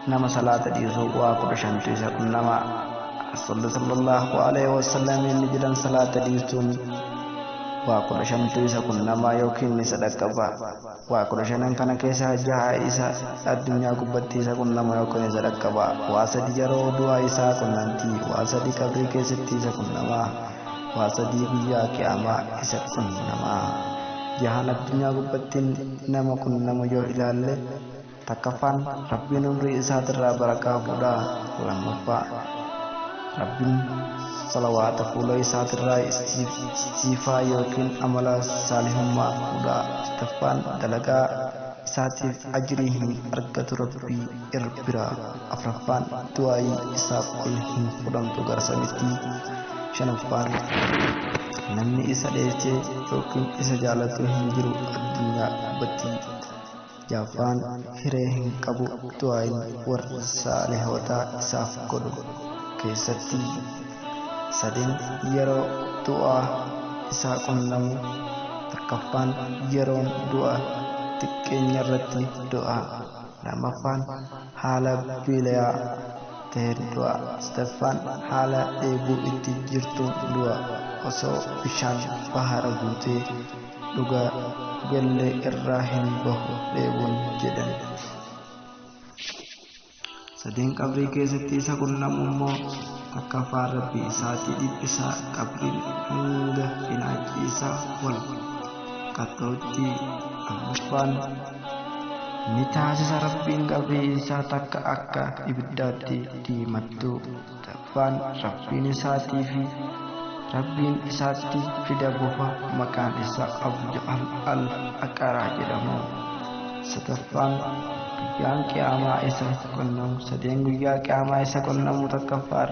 Nama salaata dhiisu waa 15tu isa qunnama. Rasuulli sallallahu alaihi wasallam inni jedhan salaata dhiisuun waa 15tu isa qunnama yookiin isa dhaqqaba. Waa 15n kana keessaa jaha isa addunyaa gubbatti isa qunnama yookiin isa dhaqqaba. Waa sadi yeroo du'a isaa qunnamti. Waa sadi qabrii keessatti isa qunnama. Waa sadi guyyaa qiyaamaa isa qunnama. Jahan addunyaa gubbatti nama qunnamu yoo ilaalle, takkaffaan Rabbiin umrii isaatirraa barakaa fuudha. Lammaffaa Rabbiin salawaata fuula isaatirraa istiifaa yookiin amala saalihummaa fuudha. Sadaffaan dalagaa isaatiif ajrii hin argatu Rabbii bira. Afraffaan du'aayii isaaf ol hin fudhamtu gara samiitti. Shanaffaan namni isa dheessee yookiin isa jaalatu hin jiru addunyaa gubbatti. Jahaffaan hiree hin qabu du'aayin warra saalihotaa isaaf godhu keessatti. Sadeen yeroo du'aa isaa qunnamu, takkaffaan yeroon du'a xiqqeenyarratti du'a. Lammaffaan haala beelayaa ta'een du'a. Sadaffaan haala dheebuu itti jirtuun du'a. Osoo bishaan bahara guutee dhugallee irraa hin bahu dheebuun jedhan. Sadeen qabrii keessatti isa qunnamu immoo, takkaffaan Rabbi isaatii dhiphisaa qabriin hanga cinaachi isaa wal qaxxa'utti. Lammaffaan ni taasisa Rabbiin qabrii isaa takka akka ibiddaatti diimattu. Sadaffaan Rabbiin isaatii fi Rabbiin isaatti fida bofa maqaan isaa Abu Jahal al-Aqaraa jedhamu. Sadaffaan guyyaan qiyaamaa isa qunnamu. Sadeen guyyaa qiyaamaa isa qunnamu, takkaffaan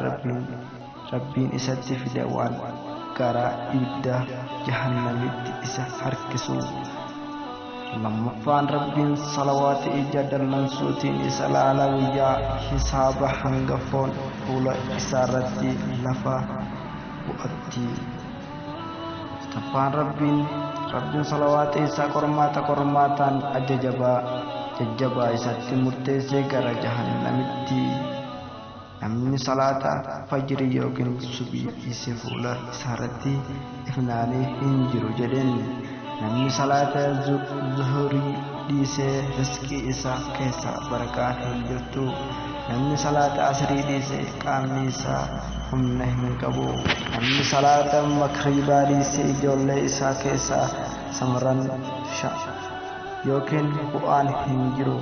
Rabbiin isatti fida waan gara ibidda jahannamitti isa harkisu. Lammaffaan Rabbiin salawaata ija dallansuutiin isa laala guyyaa hisaaba hanga foon fuula isaarratti lafa bu'atti. Sadaffaan Rabbiin salawaata isaa qormaata qormaataan ajajabaa jajjabaa isatti murteessee gara jahannamitti. Namni salaata fajrii yookiin subii dhiise fuula isaarratti ifnaanii hin jiru jedheen. Namni salaata zuhurii dhiisee riskii isaa keessa barakaan hin jirtu. Namni salaata asrii dhiise qaamni isaa humna hin qabu. Namni salaata makriibaa dhiise ijoollee isaa keessa samarran yookiin bu'aan hin jiru.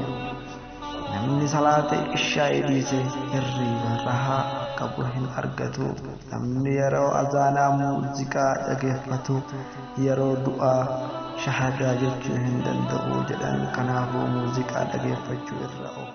Namni salaata ishaa'ii dhiise hirriiba rahaa qabu hin argatu. Namni yeroo azaanaa muuziqaa dhageeffatu yeroo du'aa shahadaa jechuu hin danda'u jedhan. Kanaafuu muuziqaa dhageeffachuu irra of